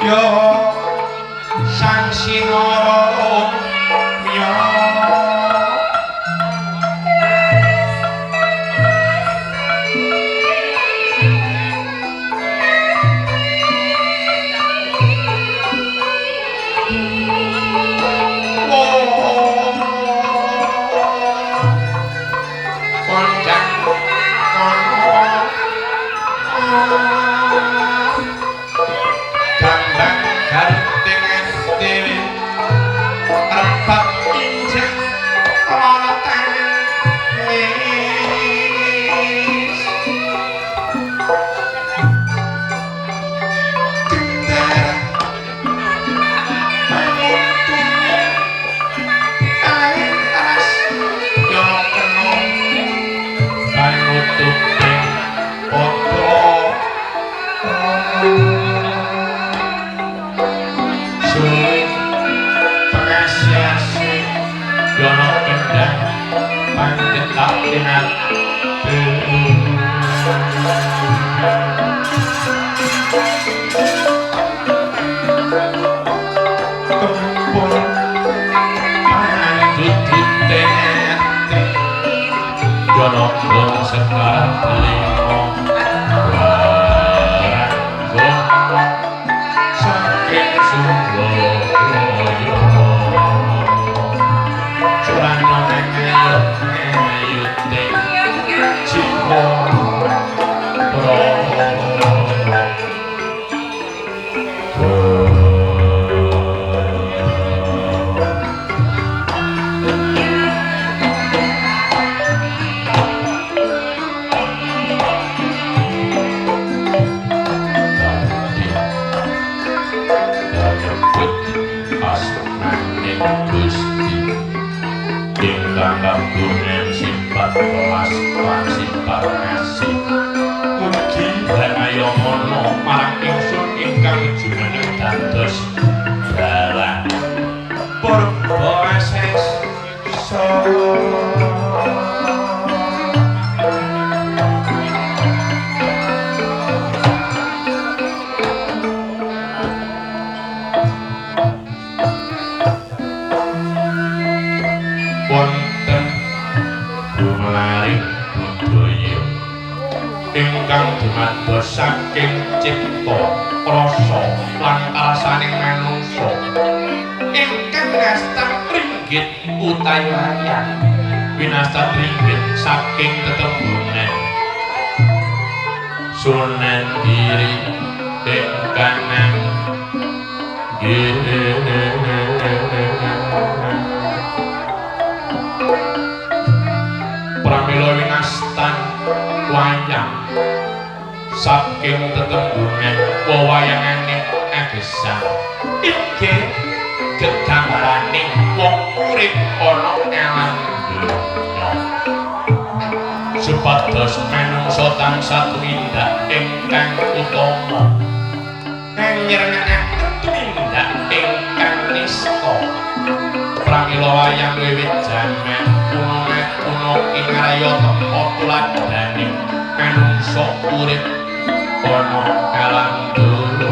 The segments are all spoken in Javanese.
Yo. Ingkang kagungan sifat welas lan sifat asih. Mugi hanayamana marang ingsun ingkang jumeneng dados dalang purba asesa. Wonten gumelaring budaya ingkang dumados saking cipta rasa lan karasaning manungsa ingkang ngastan ringgit utawi wayang winastan ringgit saking tetembungan Sunan Giri ingkang pramila winastan wayang saking tetembungan wewayangane agesang inggih gegambaraning wong urip ana alam donya supados manungsa tansah tumindak ingkang utama ngirengaken tumindak ingkang nista. Pramila wayang wiwit jaman kuno kinarya teka tuladhane manungsa urip ana alam donya.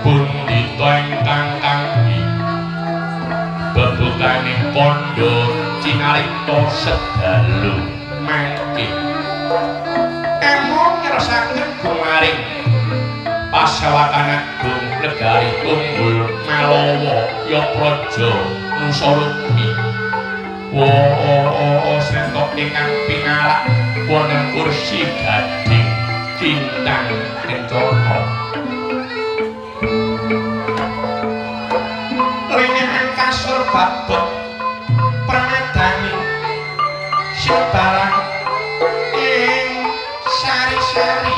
Pundita ingkang kangge bebukane kandha cinarita sedalu mangke amung ngersakaken gumaring pasewakan agung negari Tunggul Malawa ya praja Nusa Rukmi wa sentok ingkang pinarak wonten kursi gading cintang kencana ringan kasur babot pramadani sebarang ing sari-sari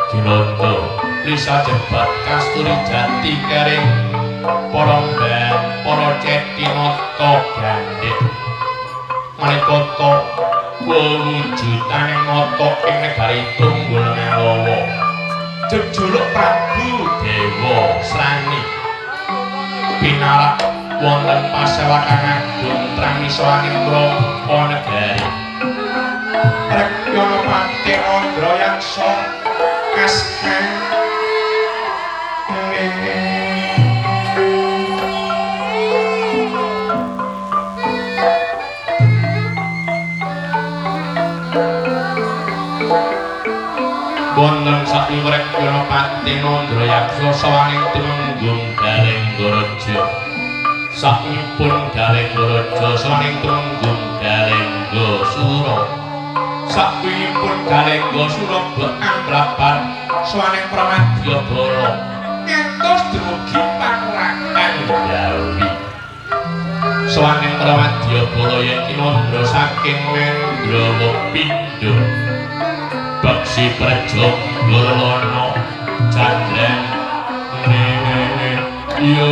Kinanda Lisa jebat kasturi jati kering para mban para ceti nata gandhik maneka wewujudane nata ing negari Tunggul Malawa jejuluk Prabu Dewa Srani pinarak wonten pasewakan agung tramisaning Brangka negari Rekyana Pati Andrayaksa asmane wonten saking Rekyana Pati Andrayaksa sawaning tumenggung Galenggaraja sakipun Galenggaraja sawaning tumenggung Galenggasura sakwinipun Galenggasura ambraban sawaning Pramadyabala ngantos dumugi Pangurakan Jawi sawaning Pramadyabala yen kinandra saking Mendrawa Pindha Baksi Praja Golana Candran yo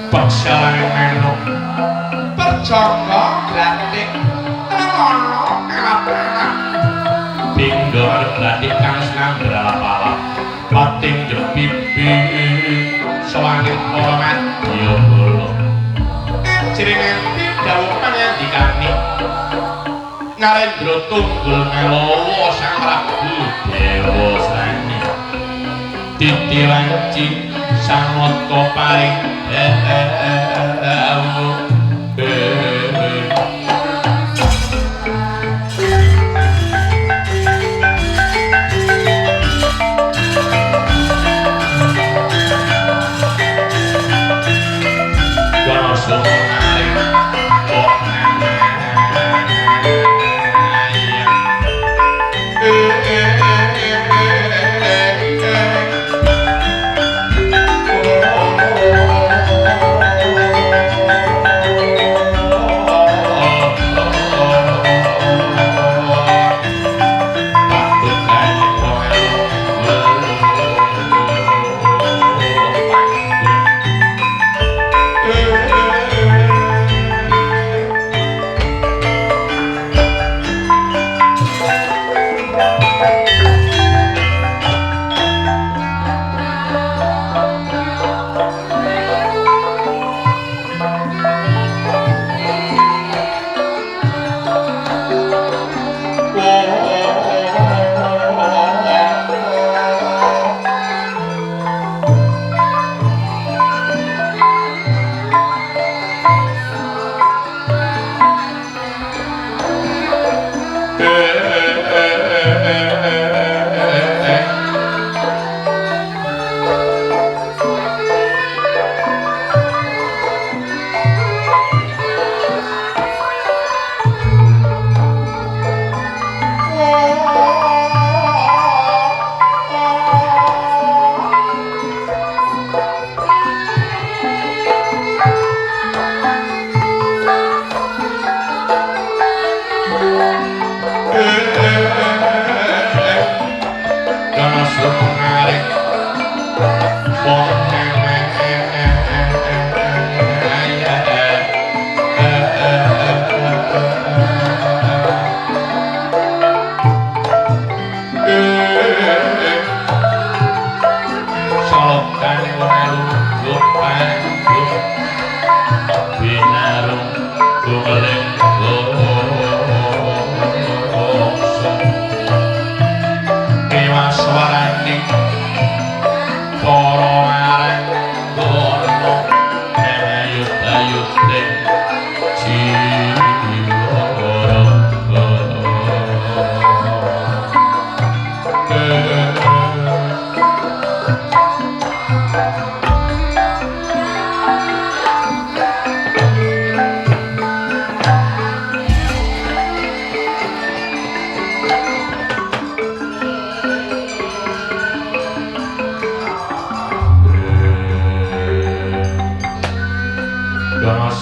Paksane manuk perjaka glatik lengono alap-alap pinggo glatik kang sinamber alap-alap pating jepipi sawane para madyabala ajringan dawuh pangandikane Narendra Tunggul Malawa Sang Prabu Dewa Srani titi wanci sang nata paring dawuh.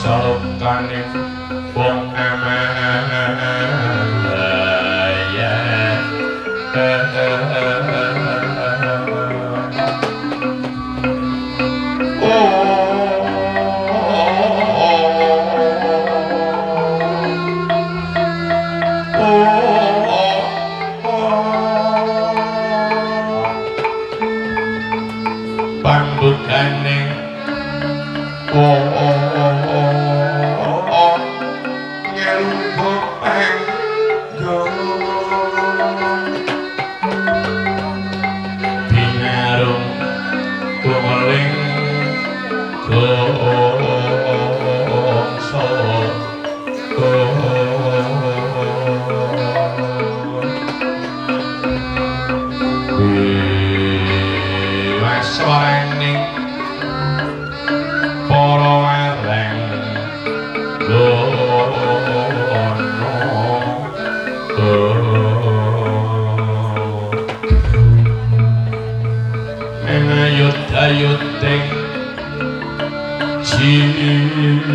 Salokaning wong amaya. Pambukaning binarung tumeling gongso Biwaswaraning para wareng gono mengayut-ayuting jiwa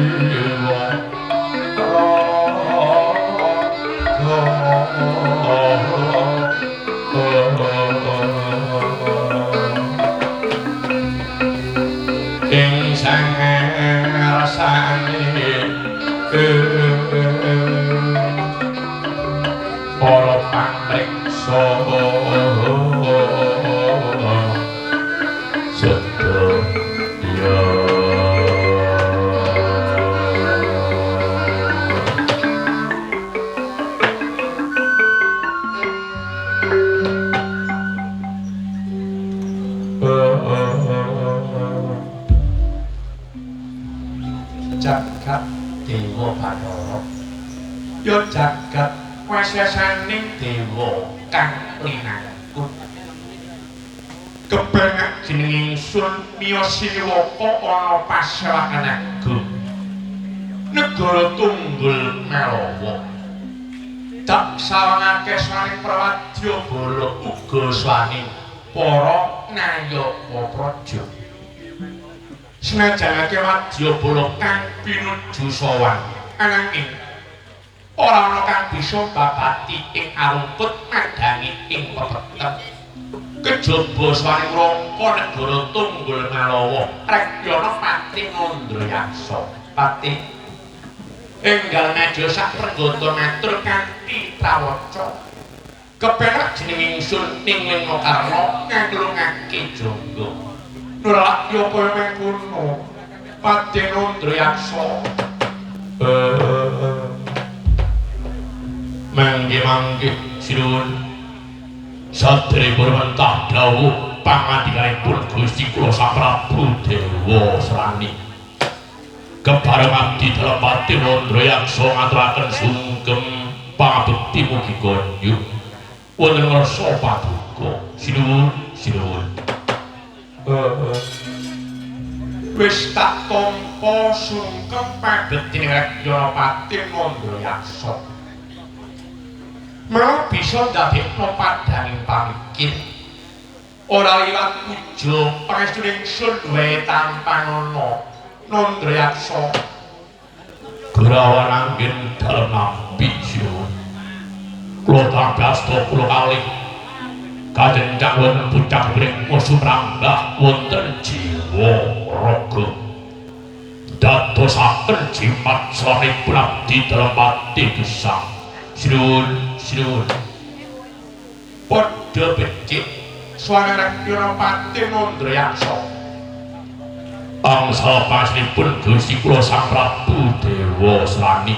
ing sangarsane para pamriksa sedaya. Jagat Dewa Bathara ya jagat wasesaning dewa kang linangkut kepenak jeneng ingsun miyos siliwaka ana pasewakan agung negara Tunggul Malawa dak sawangake swaning prawadya bala uga swaning para nayaka praja senajanake wadya bala kang pinuju sowan ananging ora ana kang bisa babati ing arungkut madhangi ing pepeteng kejaba swaning rangka negara Tunggul Malawa Rekyana Pati Mandrayaksa Pati enggal ngaja sak pregata ngatur kanthi trawaca kepenak jeneng ingsun ning Lengakarna ngaklungake jangga nurlak ya kaya mengkono Pati Mandrayaksa mangke-mangke sinuwun sadèrèngipun mentah dawuh pangandikanipun Gusti kula Sang Prabu Dewa Srani kepareng abdi dalem Pati Mandrayaksa ngaturaken sungkem pangabekti mugi konjuk wonten ngarsa paduka sinuwun sinuwun. Wis tak tampa sungkem pabektine Rekyana Pati Mandrayaksa malah bisa ndadekno padhanging pamikir ora liwat puja pangestune ingsun wae tampanana Nandrayaksa gurawan anggen dalem nampi sinuwun kula tampi asta kula kalih kajencang wonten pucak mriku sumrambah wonten jiwa raga dadosaken jimat saranipun abdi dalem pati gesang sinuwun sinuwun padha becik suara Rekyana Pati Mandrayaksa angsal panjenenganipun Gusti kula Sang Prabu Dewa Srani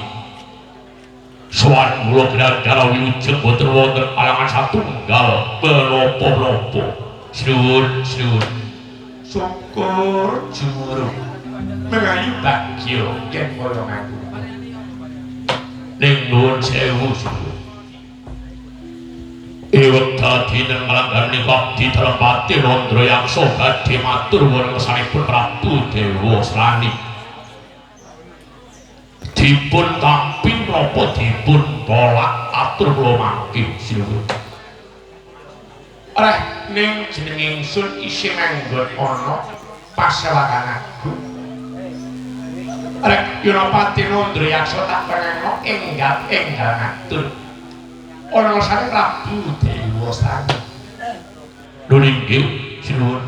sowan kula ginanjar wilujeng boten wonten alangan satunggal menapa-menapa sinuwun sinuwun syukur juru mengayu bagya yen kaya ngaku ning nuwun sewu sinuwun ewekta dinten nglanggan menika abdi dalem Pati Mandrayaksa badhe matur wonten ngersanipun Prabu Dewa Srani dipun tampi menapa dipun tolak atur kula mangke sinuwun reh ning jeneng ingsun isih manggon ana pasewakan agung Rek Yunapati Nandrayaksa tak penengno enggal-enggal ngatur. Ana ngersane Prabu Dewa Srani. Lho inggih sinuwun.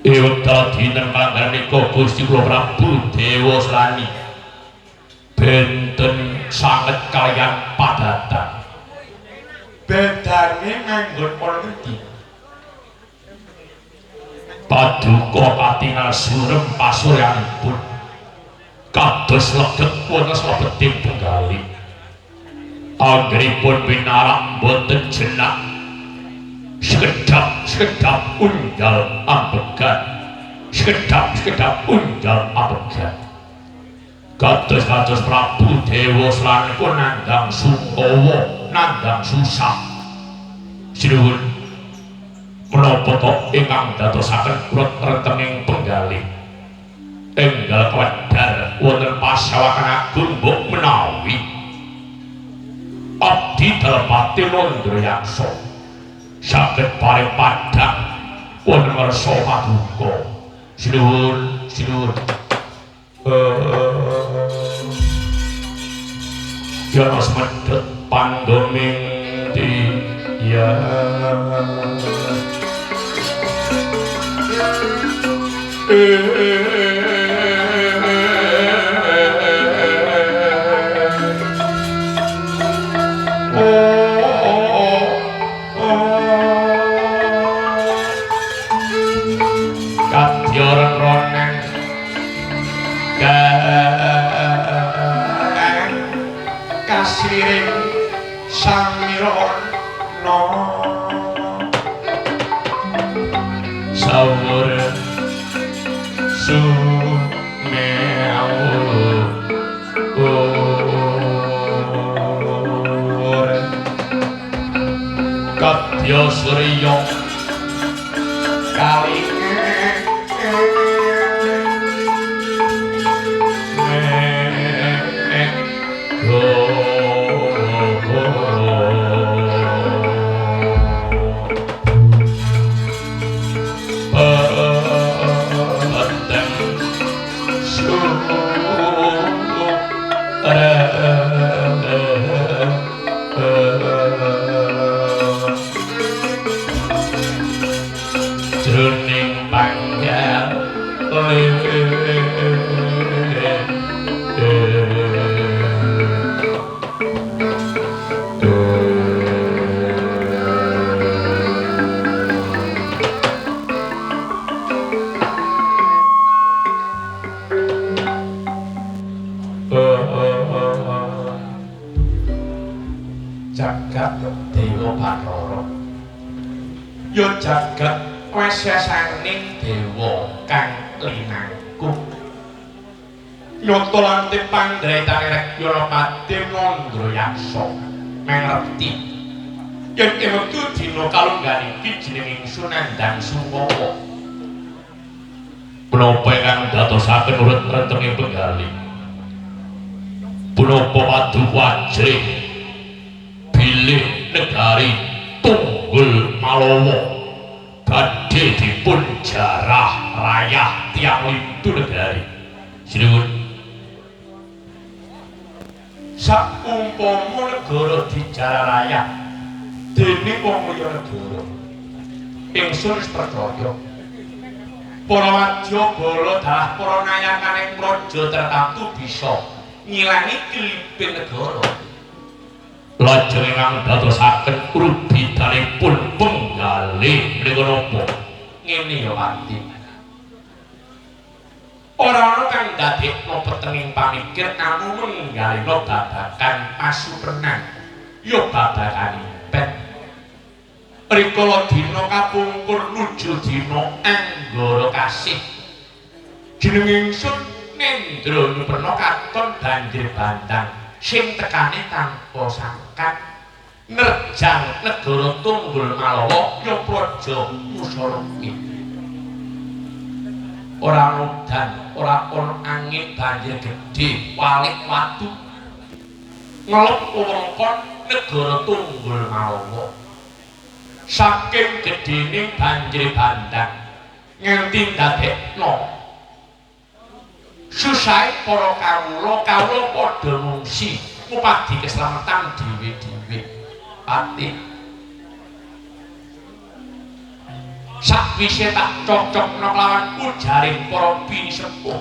Ing wekdal dinten kalanggaran nika Gusti kula Prabu Dewa Srani benten sanget kaliyan padatan. Bedane nganggon ana ngendi? Paduka katingal surem pasuryanipun kados legeg wonten salebeting penggalih. Anggenipun pinarak boten jenak, sekedap-sekedap unjal ambegan, sekedap-sekedap unjal ambegan. Kados-kados Prabu Dewa Srani pun nandhang sungkawa, nandhang susah. Sinuwun, menapa to ingkang dadosaken urut rentenging penggalih? Enggal kewedar wonten pasawakan agung mbok menawi abdi dalem pati Nandrayaksa saged paring padhang wonten ngarsa paduka. Sinuwun, sinuwun. Yana semedhet pandoming diya. Kasiring samirana sawur sumewu kadya surya kali jagat Dewa Bathara ya jagat wesesaning dewa kang linangkung nyata lan pandraitane Rek Yunapati Nandrayaksa mangerti yen ing wektu dina kalunggan iki jeneng ingsun nandhang sungkawa. Punapa ingkang dadosaken urut rentenging penggalih? Punapa paduka ajrih bilih negari Tunggul Malawa badhe dipun jarah rayah tiyang lintu negari. Sinuwun. Saumpama negara dijarah rayah dening wong liya negara, ingsun wis percaya para wadya bala dalah para nayakaning praja tertentu bisa ngilangi keliping negara. Lajeng ingkang dadosaken rubidanipun penggalih menika napa? Ngene ya Pati. Ora ana kang ndadekno petenging pamikir namung menggalihna babagan pasuprenan ya babagan impet. Rikala dina kapungkur nuju dina Anggara Kasih, jeneng ingsun Nendra nyuperna katon banjir bandang sing tekane tanpa sangkan nerjang negara Tunggul Malawa ya praja Musaraki. Ora udan, ora ana angin banjir gedhe walik watu ngelep wewengkon negara Tunggul Malawa. Saking gedhene banjir bandang nganti ndadekno Susahe para kawula, kawula padha ngungsi ngupadi keslametan dhewe-dhewe. Pati sakwise tak cocokno kelawan ujaring para pinisepuh.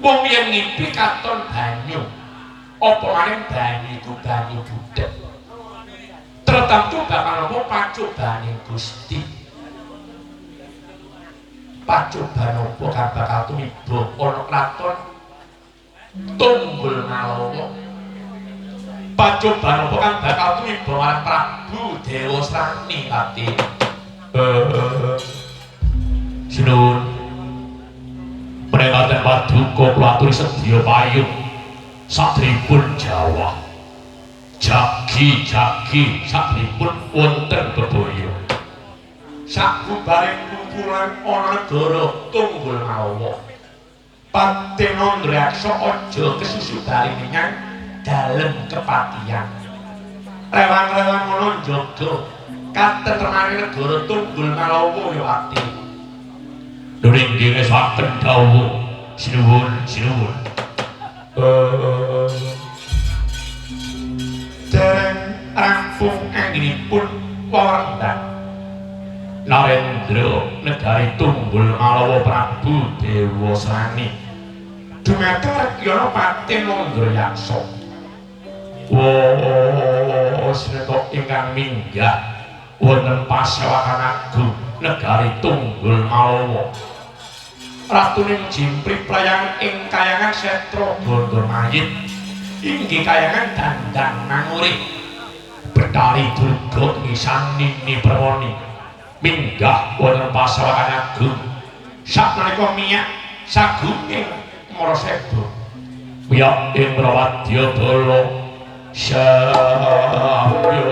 Wong yen ngimpi katon banyu, apa maning banyu iku banyu budhek. Tertentu bakal apa pacobaning Gusti. Pacoban apa kang bakal tumiba ana kraton Tunggul Malawa. Pacoban apa kang bakal tumiba marang Prabu Dewasrani Pati. Sinuwun. Menawi paduka kula aturi sedya payung sadripun Jawa. Jagi-jagi sadripun wonten bebaya. Sabubareng kumpulan ana negara Tunggul Malawa. Patin Andraksa aja kesusu bali menyang dalem kepatihan. Rewang-rewang ngono njaga katentremane negara Tunggul Malawa ya Pati. Lho inggih ngesaken dawuh sinuwun sinuwun. Dereng rampung anggenipun wewerembang Narendra negari Tunggul Malawa Prabu Dewasrani dumateng Rekyana Patin Andrayaksa. Wah, ingkang minggah wonten pasewakan agung negari Tunggul Malawa. Ratuning Jimpri Prayang ing kayangan Setra Gandamayit inggih kayangan Dandang Manguri Betari Durga ngisan Nini Permoni minggah wonten pasewakan agung sakmenika miyak sagunging Maraseba miyak ing Prawadya Bala Samya.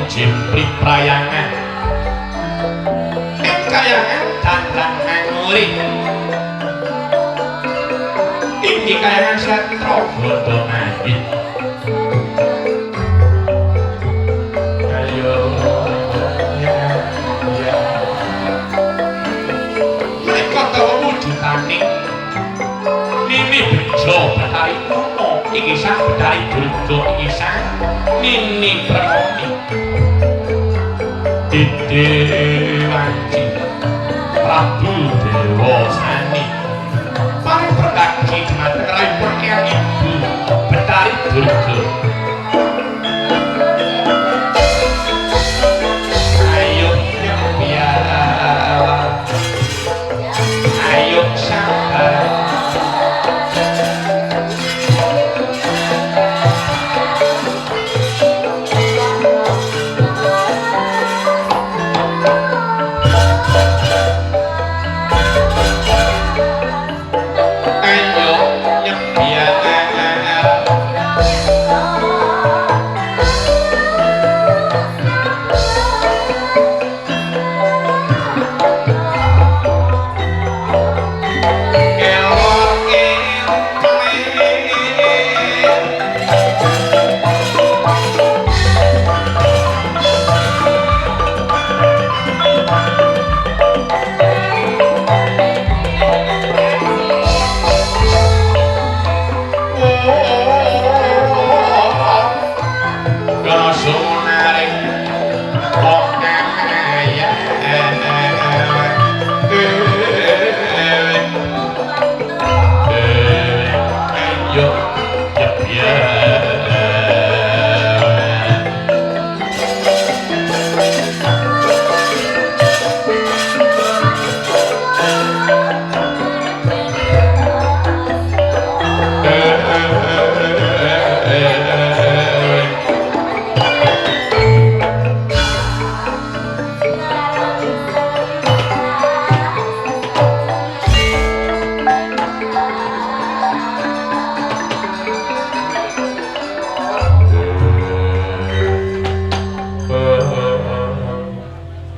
Jimpri Prayangan ing kayangan Dandang Manguri inggih kayangan Setra Gandamayit. Ayo ya ya menika dawa wujudane Nini Bejo Betari Uno iki sang Betari Durga iki sang Nini Permoni Dewanci Prabu Dewasani paring perbagi dumateng rahipun Eyang Ibu Betari Durga. Ayo nyembiar, ayo sabar.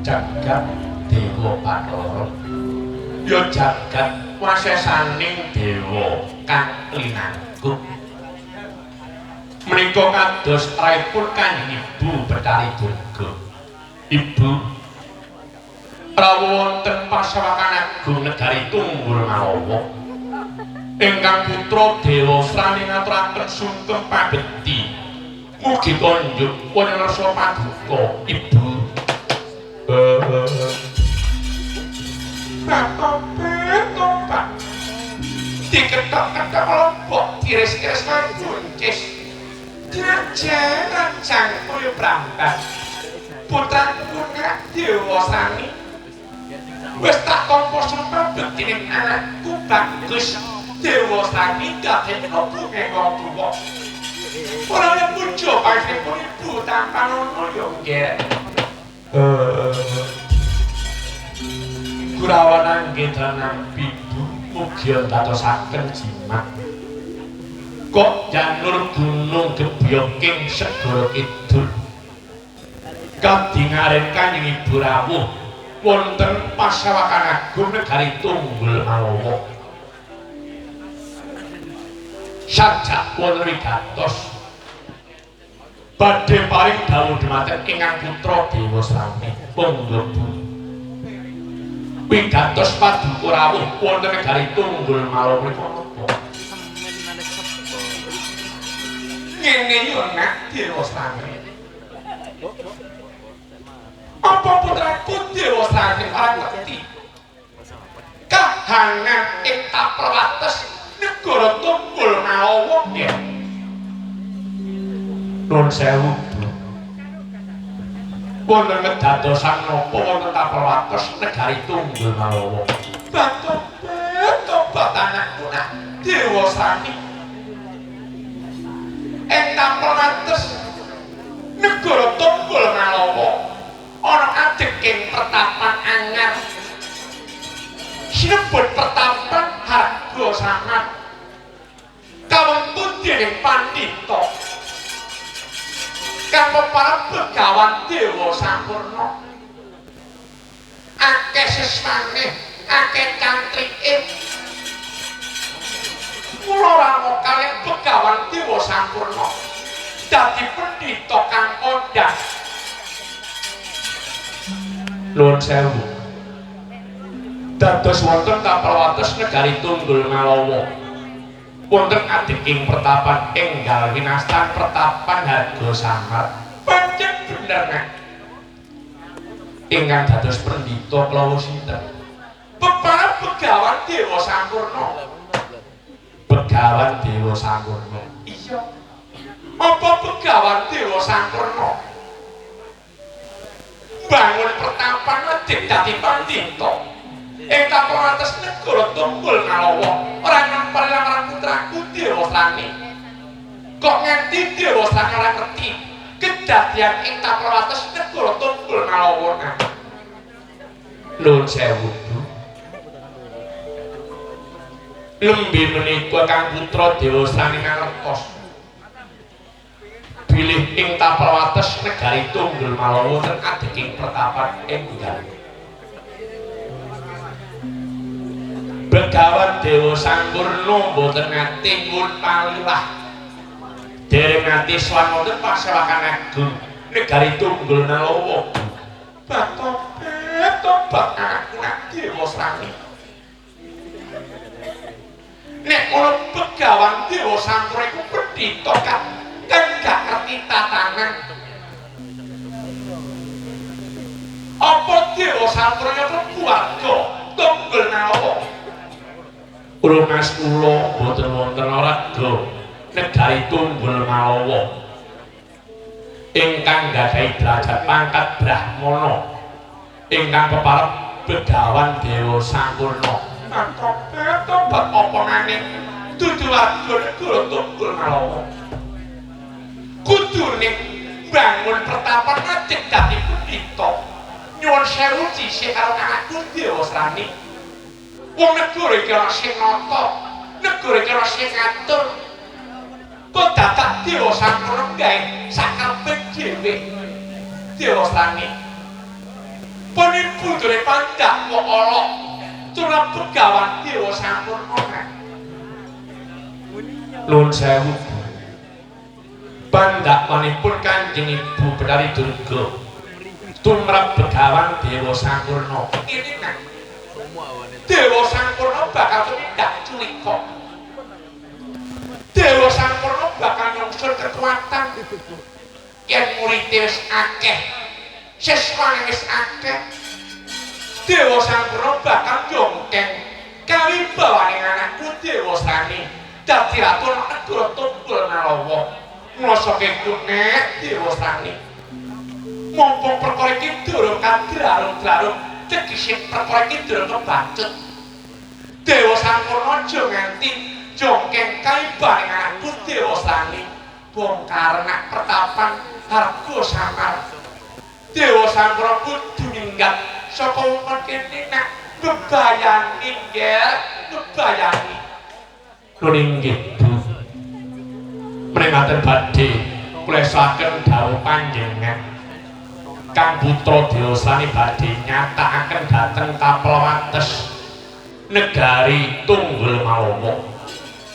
Jagat Dewa Bathara. Ya jagat wasesaning dewa kang linangkung. Menika kados raipun Kanjeng Ibu Bathari Durga. Ibu rawuh wonten pasewakan agung negari Tunggul Malawa. Ingkang putra Dewa Srani ngaturaken sungkem pabekti. Mugi konjuk wonten rasa paduka Ibu. Bapak diketok-ketok lombok tiris-tiris manguncis. Rajang kaya brambang. Putraku nak Dewa Srani wis tak tampa sumpah bektine anakku bagus Dewa Srani dadekno bunge wong tuwa. Ora oleh puja panjenengan ibu tanpa ngono ya nggih. Kurawan angge nampi ibu mugi ndatosaken jimat. Kok janur gunung gebyoking segara kidul. Kadingaren Kanjeng Ibu rawuh wonten pasewakan agung negari Tunggul Malawa. Sajak wonten wigatos badhe paring dawuh dhumateng ingkang putra Dewa Srani. Monggo Bu. Wigatos paduka rawuh wonten negari Tunggul Malawa menika napa? Ngene yo nak Dewa Srani. Apa putraku Dewa Srani ora ngerti kahanan ing taprawates negara Tunggul Malawa nggih. Nuwun sewu Bu. Wonten kedadosan napa wonten taprawates negari Tunggul Malawa? Tobat anakku nak Dewa Srani. Ing taprawates negara Tunggul Malawa ana adeking pertapan anyar sinebut pertapan Harga Samad kawengku dening pandhita kang peparab Begawan Dewa Sampurna. Akeh siswane, akeh cantrike. Mula rama kalih Begawan Dewa Sampurna dadi pendhita kang kondhang. Nuwun sewu. Dados wonten taprawates negari Tunggul Malawa. Wonten adeking pertapan enggal winastan pertapan Harga Samad. Pancen bener nak. Ingkang dados pendhita klawa sinten? Peparab Begawan Dewa Sampurna. Begawan Dewa Sampurna. Iya. Apa Begawan Dewa Sampurna bangun pertapan wedhik dadi pandhita ing taprawates negara Tunggul Malawa ora nempel marang putraku Dewa Srani. Kok nganti Dewa Srani ora ngerti kedadian ing taprawates negara Tunggul Malawa? Nuwun sewu Bu. Lembe menika kang putra Dewa Srani ngertos bilih ing taprawates negari Tunggul Malawa wonten adeking pertapan enggal. Begawan Dewa Sampurna mboten nate nyuwun palilah. Dereng nate sowan wonten pasewakan agung negari Tunggul Malawa. Tobat anakku nak Dewa Srani. Nek ana Begawan Dewa Sampurna iku pendhita kang gak ngerti tatanan. Apa Dewa Sampurna klebu warga Tunggul Malawa? Rumas kula mboten wonten warga negari Tunggul Malawa ingkang gadahi derajat pangkat brahmana ingkang peparab Begawan Dewa Sampurna. Tobat apa maning dudu warga negara Tunggul Malawa. Kudune bangun pertapan ngajeng dadi pendhita. Nyuwun sewu sisih karo anakku Dewa Srani. Wong negara iki ana sing nata, negara iki ana sing ngatur. Kok dadak Dewa Sampurna gawe sakarepe dhewe. Dewa Srani. Putune Pandhawa ala tumrap Begawan Dewa Sampurna. Nuwun sewu. Pandhakwanipun Kanjeng Ibu Bathari Durga tumrap Begawan Dewa Sampurna. Ngene nak. Dewa Sampurna bakal tumindak culika. Dewa Sampurna bakal nyungsun kekuatan. Yen murite wis akeh, siswane wis akeh, Dewa Sampurna bakal jongkeng kawibawane anakku Dewasrani dadi ratu negara Tunggul Malawa. Ngrasake kunek Dewasrani. Mumpung perkara iki durung kadrarung-drarung, tegese perkara iki durung kebacut. Dewa Sampurna aja nganti jongkeng kawibawane anakku Dewasrani bongkar nak pertapan harga samar. Dewa Sampurna kudu minggat saka wewengkon kene nak bebayani nggih, bebayani. Lho inggih Bu. Mrematen badhe klesaken dawuh panjenengan. Kang putra Dewasrani badhe nyatakaken dhateng Kapel Wates negari Tunggul Malawa.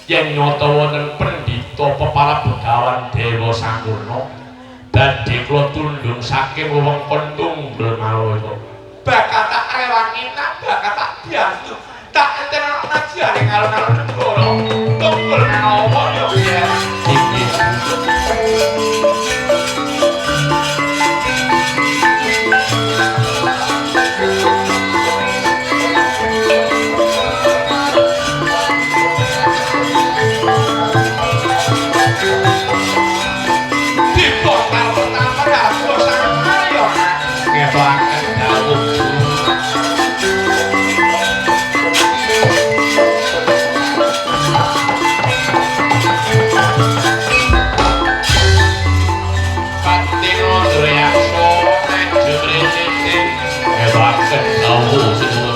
Yen nyata wonten pendhita peparab Begawan Dewa Sampurna badhe kula tundhung saking wewengkon Tunggul Malawa. Bakal tak rewangi nak, bakal tak biantu, tak enten ana najane alun-alun negara Tunggul Malawa ya piye. Inggih. Dibongkar pertama harga samar ya ngetokaken dawuh. Pating Andrayaksa maju mrene ngetokaken dawuh sinuwun.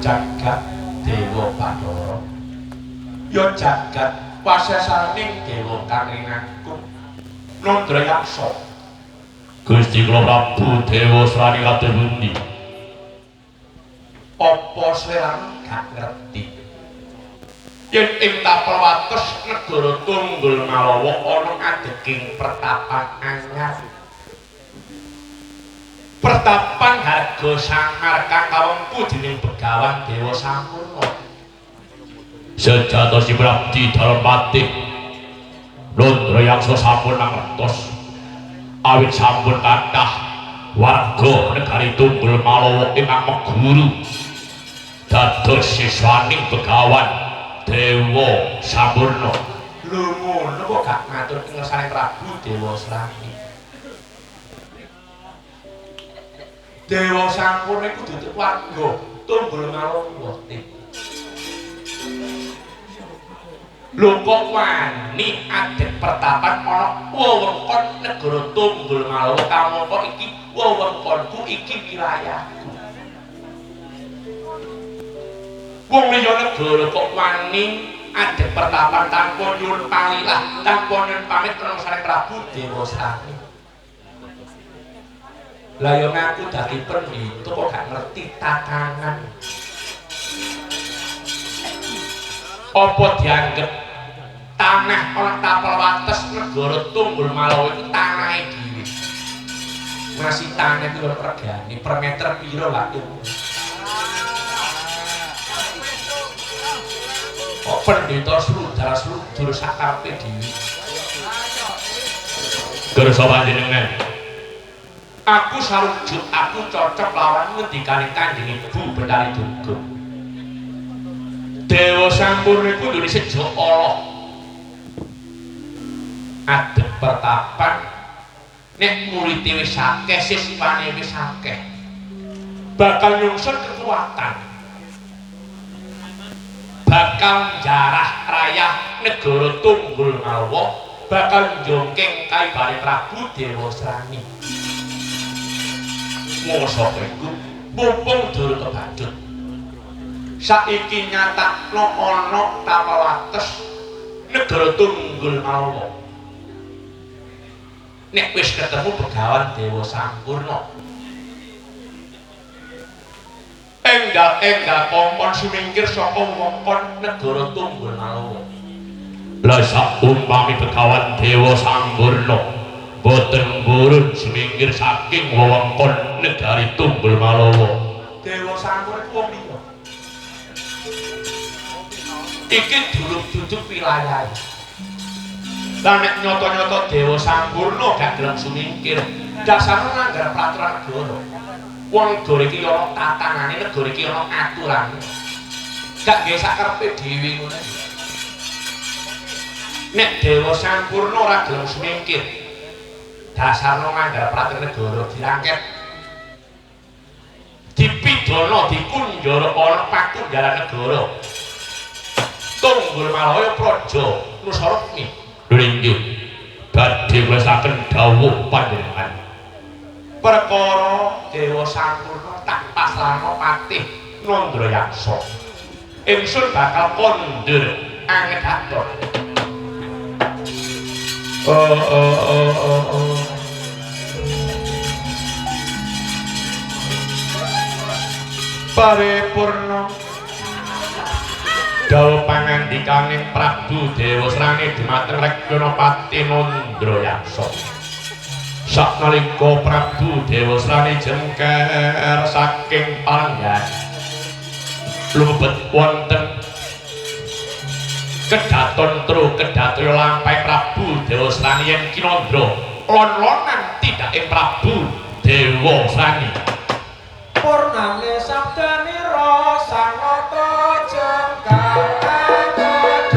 Jagat Dewa Bathara ya jagat wasesaning dewa kang rinakung Nandrayaksa. Gusti kula Prabu Dewasrani kados pundi? Apa sliramu gak ngerti yen ing tapel wates negara Tunggul Malawa ana adeging pertapan anyar, pertapan harga samar kang kawengku dening Begawan Dewa Sampurna. Sejatosipun abdi dalem patih Nandrayaksa sampun mangertos awit sampun kathah warga negari Tunggul Malawa ingkang meguru dados siswaning Begawan Dewa Sampurna. Lho ngono kok gak ngatur ngersane Prabu Dewasrani. Dewa Sampurna iku duduk warga Tunggul Malawa. Lho kok wani adeg pertapan ana wewengkon negara Tunggul Malawa kamangka iki wewengkonku, iki wilayahku. Wong liya negara kok wani adeg pertapan tanpa nyuwun palilah, tanpa nyuwun pamit nang Prabu Dewasrani. Lah yo ngaku dadi pendhita kok gak ngerti tatanan. Apa dianggep tanah ana tapel wates negara negara Tunggul Malawa iku tanahe dhewe. Masih tanah iku lho regane per meter pira lak yo. Kok pendeta sludar sludur sakarepe dhewe. Kersa panjenengan. Aku sarujuk, aku cocok lawan ngendikane Kanjeng Ibu Betari Durga. Dewa Sampurna iku nduwe sejo Allah. Adep pertapan nek murite wis akeh, siswane wis akeh, bakal nyungsep kekuatan, bakal njarah rayah negara Tunggul Malawa, bakal njongkeng kaibare Prabu Dewasrani. Mosok iku mumpung durung kebacut. Saiki nyatakno ana tapel wates negara Tunggul Malawa. Nek wis ketemu Begawan Dewa Sampurna, enggal-enggal kongkon sumingkir saka wewengkon negara Tunggul Malawa. Lah saumpami Begawan Dewa Sampurna boten purun sumingkir saking wewengkon negari Tunggul Malawa. Dewa Sampurna iku wong liya. Iki duluk-duduk wilayahe. Lah nek nyoto-nyoto Dewa Sampurna gak gelem sumingkir, dasarnya nglanggar peraturan negara. Wong negara iki ana tatanane, negara iki ana aturane. Gak nggae sakarepe dhewe ngono. Nek Dewa Sampurna ora gelem sumingkir, dasarnya nglanggar peraturan negara, dirangket, dipidana, dikunjara ana pakunjaran negara. Tunggul Malawa praja Nusarekmi. Inggih, badhe nglesaken dawuh panjenengan. Perkara Dewa Sampurna tak pasrahno patih Nandrayaksa. Ingsun bakal kondur angedaton. Oh oh oh oh oh. Paripurna dawuh pangandikaning Prabu Dewasrani dumateng Regnapati Nandrayaksa. Saknalika Prabu Dewasrani jengker saking palenggan lumebet wonten kedaton tru kedatriya lampahe Prabu Dewasrani yen kinandra lon-lonan tindake Prabu Dewasrani. Purnane sabdanira sanata jengkar kedaton.